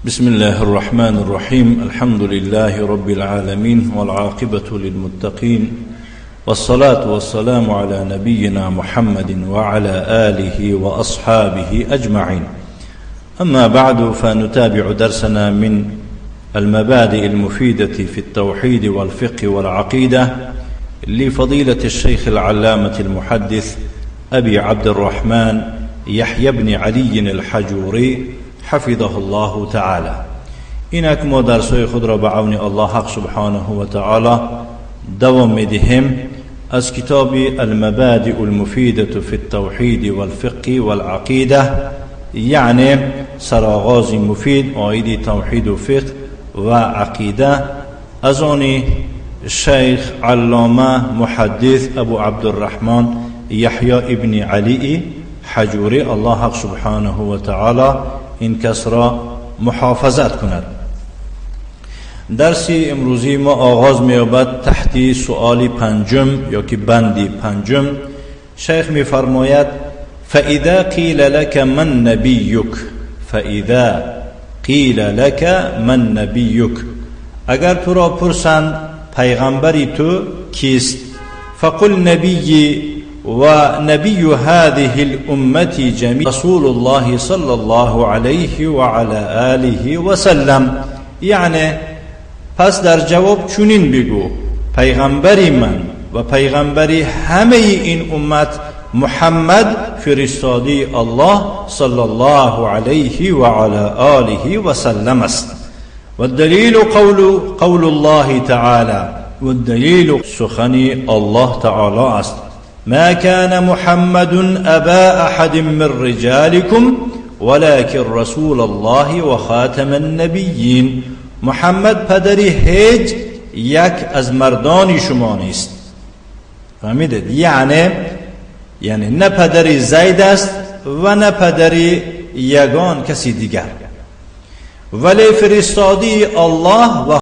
بسم الله الرحمن الرحيم. الحمد لله رب العالمين، والعاقبة للمتقين، والصلاة والسلام على نبينا محمد وعلى آله وأصحابه أجمعين. أما بعد، فنتابع درسنا من المبادئ المفيدة في التوحيد والفقه والعقيدة لفضيلة الشيخ العلامة المحدث أبي عبد الرحمن يحيى بن علي الحجوري حفظه الله تعالى. اینک ما درسهای خود را به عون الله حق سبحانه و تعالی دوام میدهیم از کتاب المبادئ المفیدة فی التوحید والفقه والعقیده، یعنی سرآغاز مفید عاید توحید و فقه و عقیده، از آن شیخ علامه محدث ابو عبدالرحمن یحیی ابن علی حجوری، الله حق سبحانه و تعالی این کس را محافظت کند. درس امروزی ما آغاز می‌یابد تحت سؤال پنجم یا که بندی پنجم. شیخ می‌فرماید: فإذا قیل لك من نبیک، فإذا قیل لك من نبیک، اگر تو را پرسند پیغمبری تو کیست، فقل نبیی و نبی هذه الأمة جميع رسول الله صلى الله عليه وعلى آله وسلم. یعنی پس در جواب چنین بگو: پیغمبری من و پیغمبری همه این امت محمد فرستاده الله صلی الله علیه و علی آله و سلم است. والدلیل قول الله تعالی، والدلیل سخن الله تعالی است: ما كان محمد أبا أحد من رجالكم ولكن رسول الله وخاتم النبيين. محمد پدری هیچ یک از مردان شما نیست. فهمیدید؟ یعنی نه پدری زید است و نه پدری یگان کسی دیگر، ولی فرستادی الله و